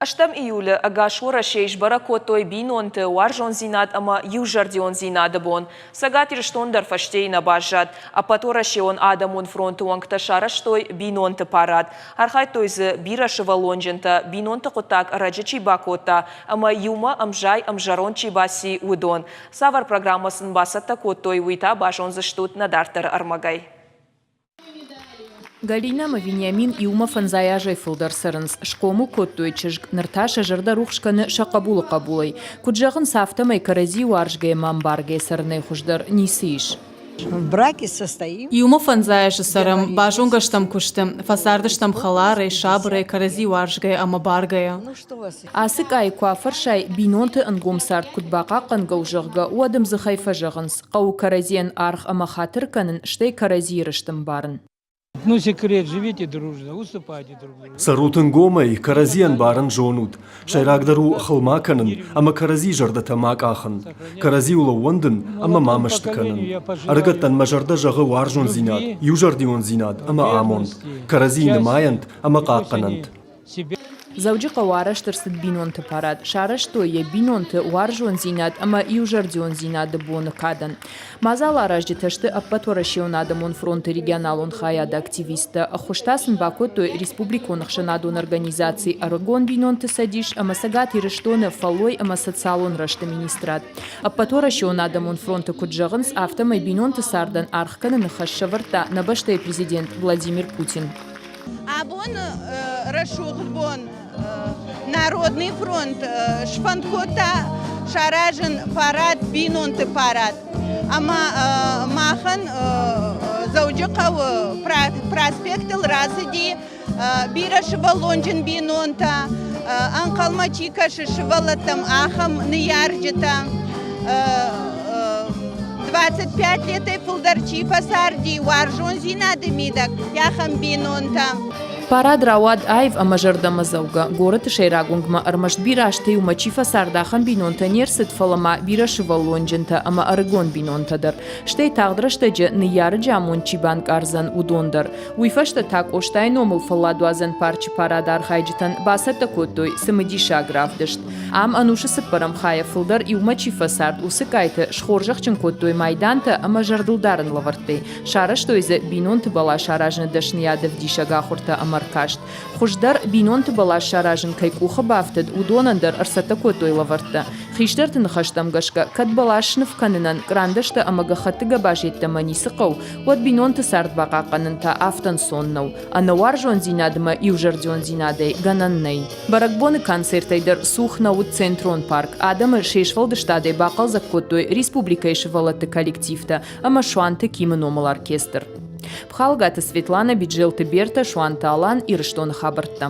Ӕстӕм июлы ӕгас Уӕрӕсейы сбӕрӕг кодтой бинонты уарзондзинад ӕмӕ иузӕрдиондзинады бон. Цӕгат Ирыстон дӕр фӕстейы нӕ баззад. Ӕппӕтуӕрӕсеон адӕмон фронты уӕнгтӕ сарӕзтой бинонты парад. Архайдтой дзы бирӕсывӕллонджынтӕ, бинонты хъуыддаг ӕрӕджы чи бакодта ӕмӕ иумӕ ӕмзай ӕмзӕронд чи баци, уыдон. Цавӕр программӕ сын бацӕттӕ кодтой, уый та базондзыстут нӕ дарддӕры ӕрмӕгӕй. Галинӕ ӕмӕ Вениамин иумӕ фӕндзай азӕй фылдӕр цӕрынц, схъомыл кодтой чызг, ныр та сӕ зӕрдӕ рухс кӕны сӕ хъӕбулы хъӕбулӕй. Куыд зӕгъынц, афтӕмӕй кӕрӕдзи уарзгӕ ӕмӕ ӕмбаргӕ цӕрынӕй хуыздӕр ницы ис. В браке состоим. Иумӕ фӕндзай азы цӕрӕм, базонгӕ стӕм куысты, фӕцардыстӕм хӕларӕй, сабырӕй, кӕрӕдзи уарзгӕйӕ ӕмӕ баргӕйӕ. Ацы къайы куы афӕрсай, бинонты ӕнгом цард куыд бахъахъхъӕнгӕ у, зӕгъгӕ, уӕд ӕмдзыхӕй фӕзӕгъынц, хъӕуы кӕрӕдзийӕн аргъ ӕмӕ хатыр кӕнын, стӕй кӕрӕдзийы рыст ӕмбарын. Ну, секрет, живите дружно, уступайте друг другу. Цӕрут ӕнгомӕй, кӕрӕдзийӕн барын зонут. Сӕйрагдӕр у хыл ма кӕнын ӕмӕ кӕрӕдзи зӕрдӕтӕ ма къахын, кӕрӕдзиуыл ӕууӕндын ӕмӕ ма мӕсты кӕнын. Ӕрыгӕттӕн мӕ зӕрдӕ зӕгъы уарзондзинад, иузӕрдиондзинад ӕмӕ амонд. Кӕрӕдзийы нымайӕнт ӕмӕ хъахъхъӕнӕнт. Дзӕуджыхъӕуы арӕзт ӕрцыд бинонты парад. Сарӕзтой йӕ бинонты уарзондзинад ӕмӕ иузӕрдиондзинады боны кадӕн. Мадзал аразджытӕ сты Ӕппӕтуӕрӕсеон адӕмон фронты регионалон хайады активисттӕ. Ӕххуыс та сын бакодтой республикон ӕхсӕнадон организаци Ӕрыгон бинонты цӕдис ӕмӕ Цӕгат Ирыстоны фӕллой ӕмӕ социалон рӕзты министрад. Ӕппӕтуӕрӕсеон адӕмон фронты куыд зӕгъынц, афтӕмӕй бинонты цардӕн аргъ кӕныны хӕс сӕвӕрдта нӕ бӕстӕйы президент Владимир Путин. Абон рӕсугъд бон Народный фронт сфӕнд кодта саразын парад, бинонты парад. Ӕмӕ махӕн Дзӕуджыхъӕуы проспектыл рацыди бирӕ сывӕллонджын бинонтӕ, ӕнхъӕлмӕ чи кӕсы сывӕллӕттӕм, ахӕм ныййарджытӕ. 25 летӕй фылдӕр чи фӕцарди уарзондзинады мидӕг, ахӕм бинонтӕ. Парад рауад аив ӕмӕ зӕрдӕмӕдзӕугӕ. Горӕты сӕйраг уынгмӕ ӕрмӕст бирӕ азты иумӕ чи фӕцард, ахӕм бинонтӕ не рцыд, фӕлӕ ма бирӕ сывӕллонджынтӕ ӕмӕ ӕрыгон бинонтӕ дӕр. Стӕй тагъд рӕстӕджы ныййарӕджы амонд чи банкъардзӕн, уыдон дӕр. Уый фӕстӕ та Къостайы номыл фӕлладуадзӕн парчы парады архайджытӕн бацӕттӕ кодтой цымыдисаг равдыст. Ам ӕнусы цыппӕрӕм хайӕ фылдӕр иумӕ чи фӕцард, уыцы къайты схорзӕхджын кодтой майдантӕ ӕмӕ зӕрдылдарӕн лӕвӕрттӕй. Сарӕзтой дзы бинонты бӕлас аразыны дӕсныйад ӕвдисӕг ахуыртӕ ӕмӕ ӕркаст. Хуыздӕр бинонты бӕлас саразын кӕй къухы бафтыд, уыдонӕн дӕр ӕрцӕттӕ кодтой лӕвӕрттӕ. Хистӕрты ныхӕстӕм гӕсгӕ, кӕд бӕлас сныв кӕнынӕн кърандӕстӕ ӕмӕ гӕххӕтты гӕбаз йеддӕмӕ ницы хъӕуы, уӕд бинонты цард бахъахъхъӕнын та афтӕ ӕнцон нӕу. Ӕнӕ уарзондзинадмӕ иузӕрдиондзинадӕй гӕнӕн нӕй. Бӕрӕгбоны концертӕй дӕр цух нӕ уыд Центрон парк. Адӕмы се сфӕлдыстадӕй бахъӕлдзӕг кодтой республикӕйы сывӕллӕтты коллективтӕ ӕмӕ Суанты Кимы номыл оркестр. Пхалгаты Светлана, Биджелты Бертӕ, Суанты Алан, Ирыстоны хабӕрттӕ.